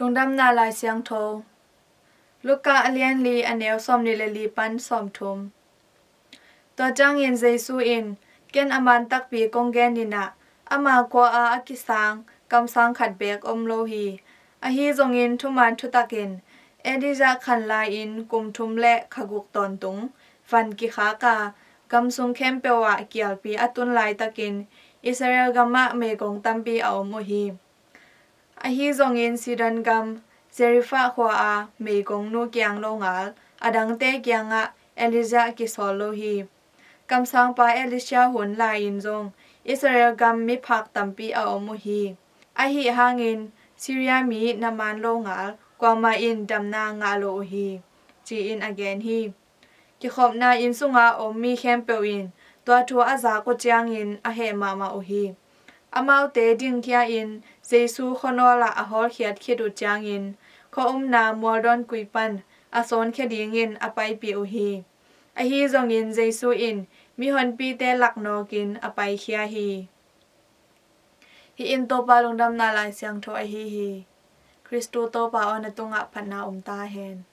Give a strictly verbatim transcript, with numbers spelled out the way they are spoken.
Lungdamna Lai Siangtho. Luka a lian li, a neu sawmnih le li pan sawmthum. Tua ciangin Jesu in, "Ken a man takpi kong gen in ah, ama kua-a a kisang kamsang khat beek om lo hi. Ahi zongin thuman thutak in, Elijah khan lai-in kum thum le kha guk tawntung van kikhak a, gam sung khempeuh ah kialpi a tun laitakin Israel gamah meigong tampi a om uh hi. Ahi zongin Sidon gam Zarephath khua-a meigongnu kiang longal a dangte kiangah Elijah kisawl lo hi. Kamsangpa Elisha hun lai-in zong Israel gam miphak tampi a om uh hi. Ahi hangin Syria mi Naaman longal kuamah in damna ngah lo uh hi," ci-in a gen hi. Kikhopna inn sunga om mi khempeuh in tua thu a zak uh ciangin a heh mahmah uh hi. Amaute dingkhia-in Jesu khuanawl ah a hawlkhiat khit uh ciangin, khuaumna mualdawn kui pan a sawnkhia dingin a paipih uh hi. Ahi zongin Jesu in mihonpite lak nawkin a paikhia hi. Hih in Topa Lungdamna Lai Siangtho ahi hi. Khristu Topa aw, na tungah phatna om ta hen.